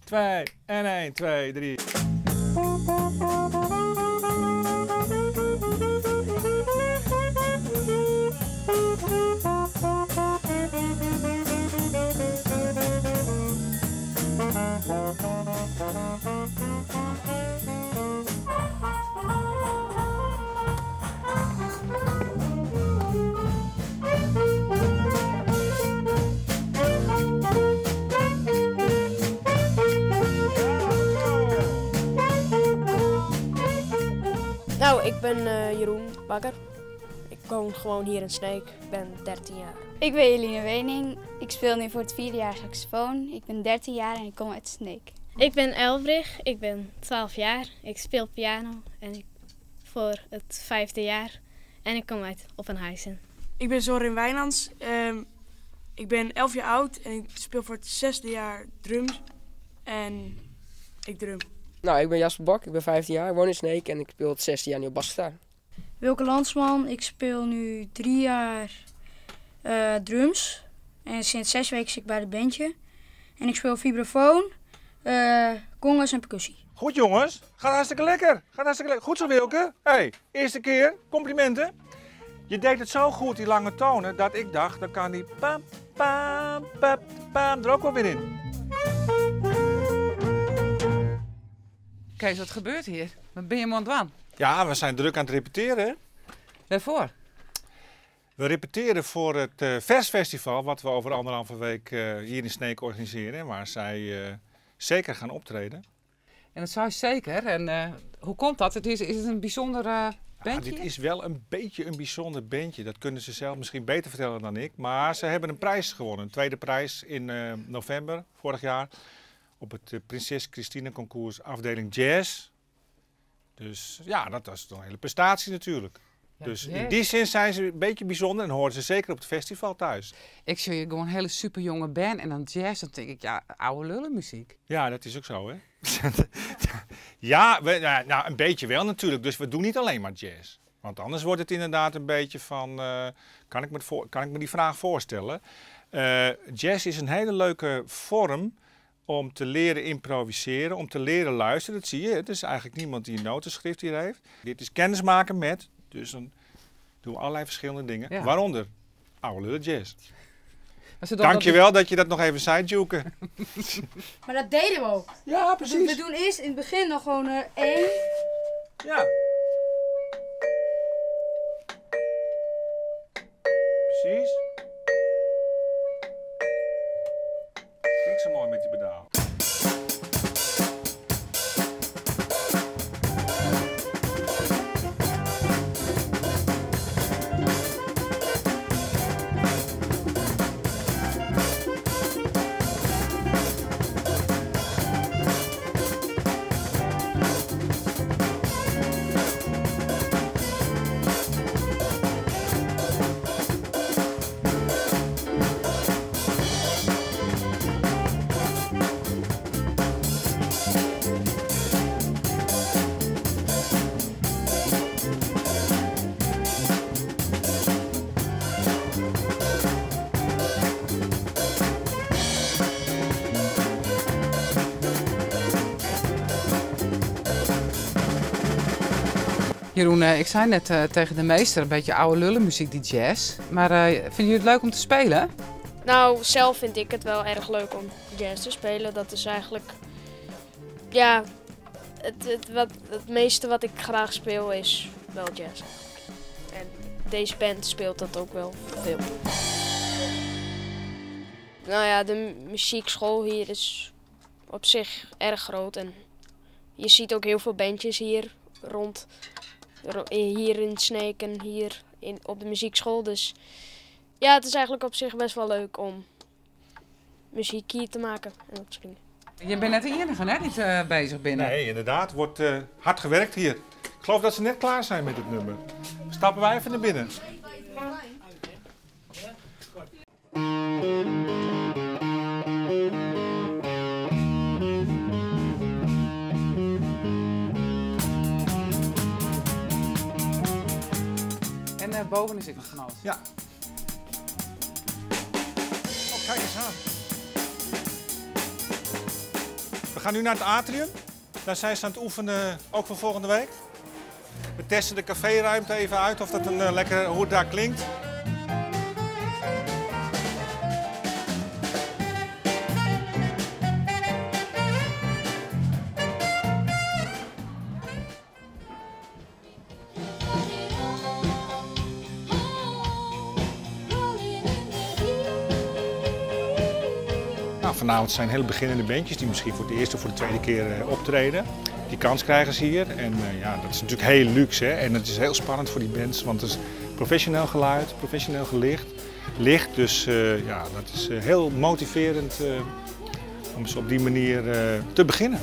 2 en 1, 2, 3. Nou, ik ben Jeroen Bakker. Ik woon gewoon hier in Sneek. Ik ben 13 jaar. Ik ben Eline Wening. Ik speel nu voor het 4e jaar saxofoon. Ik ben 13 jaar en ik kom uit Sneek. Ik ben Elbrich. Ik ben 12 jaar. Ik speel piano en ik voor het 5e jaar. En ik kom uit Oppenhuizen. Ik ben Zorin Wijnands. Ik ben 11 jaar oud en ik speel voor het 6e jaar drums. En ik drum. Nou, ik ben Jasper Bak, ik ben 15 jaar, ik woon in Sneek en ik speel het 6e jaar nu op basgitaar. Wilke Landsman, ik speel nu 3 jaar drums. En sinds 6 weken zit ik bij het bandje. En ik speel vibrafoon, congas en percussie. Goed jongens, gaat hartstikke lekker. Gaat hartstikke lekker. Goed zo Wilke. Hey, eerste keer, complimenten. Je deed het zo goed, die lange tonen, dat ik dacht, dan kan die pam, pam, pam, pam er ook wel weer in. Kees, wat gebeurt hier? Wat ben je aan het doen? Ja, we zijn druk aan het repeteren. Hè? Waarvoor? We repeteren voor het Versfestival, wat we over 1,5 week hier in Sneek organiseren. Waar zij zeker gaan optreden. En dat zou zeker. En hoe komt dat? Is het een bijzonder bandje? Ja, dit is wel een beetje een bijzonder bandje. Dat kunnen ze zelf misschien beter vertellen dan ik. Maar ze hebben een prijs gewonnen. Een tweede prijs in november vorig jaar. Op het Prinses Christine Concours afdeling Jazz. Dus ja, dat was toch een hele prestatie natuurlijk. Ja, dus in die zin zijn ze een beetje bijzonder en horen ze zeker op het festival thuis. Ik zie je gewoon een hele super jonge band en dan jazz, dan denk ik, ja, oude lullenmuziek. Ja, dat is ook zo, hè? Ja, nou, een beetje wel natuurlijk. Dus we doen niet alleen maar jazz. Want anders wordt het inderdaad een beetje van, kan ik me die vraag voorstellen? Jazz is een hele leuke vorm om te leren improviseren, om te leren luisteren. Dat zie je, het is eigenlijk niemand die een notenschrift hier heeft. Dit is kennismaken met, dus dan doen we allerlei verschillende dingen. Ja. Waaronder oude lullen jazz. Dankjewel dat je dat nog even zei, Djoeke. Maar dat deden we ook. Ja, precies. We doen eerst in het begin nog gewoon 1. Ja. Precies. Klinkt zo mooi met die pedaal. Jeroen, ik zei net tegen de meester, een beetje oude lullenmuziek, die jazz. Maar vinden jullie het leuk om te spelen? Nou, zelf vind ik het wel erg leuk om jazz te spelen. Dat is eigenlijk, ja, het meeste wat ik graag speel is wel jazz. En deze band speelt dat ook wel veel. Nou ja, de muziekschool hier is op zich erg groot. En je ziet ook heel veel bandjes hier rond. Hier in Sneek en hier op de muziekschool. Dus ja, het is eigenlijk op zich best wel leuk om muziek hier te maken en dat soort dingen. Je bent net de enige, hè, die bezig binnen. Nee, inderdaad. Wordt hard gewerkt hier. Ik geloof dat ze net klaar zijn met het nummer. Stappen wij even naar binnen. En boven is ik nog van alles. Ja. Oh, kijk eens aan. We We gaan nu naar het atrium. Daar zijn ze aan het oefenen, ook voor volgende week. We testen de caféruimte even uit of dat een lekker, hoe het daar klinkt. Nou, vanavond zijn hele beginnende bandjes die misschien voor de eerste of voor de tweede keer optreden. Die kans krijgen ze hier. En ja, dat is natuurlijk heel luxe. Hè? En het is heel spannend voor die bands, want het is professioneel geluid, professioneel gelicht. Licht, dus ja, dat is heel motiverend om ze op die manier te beginnen.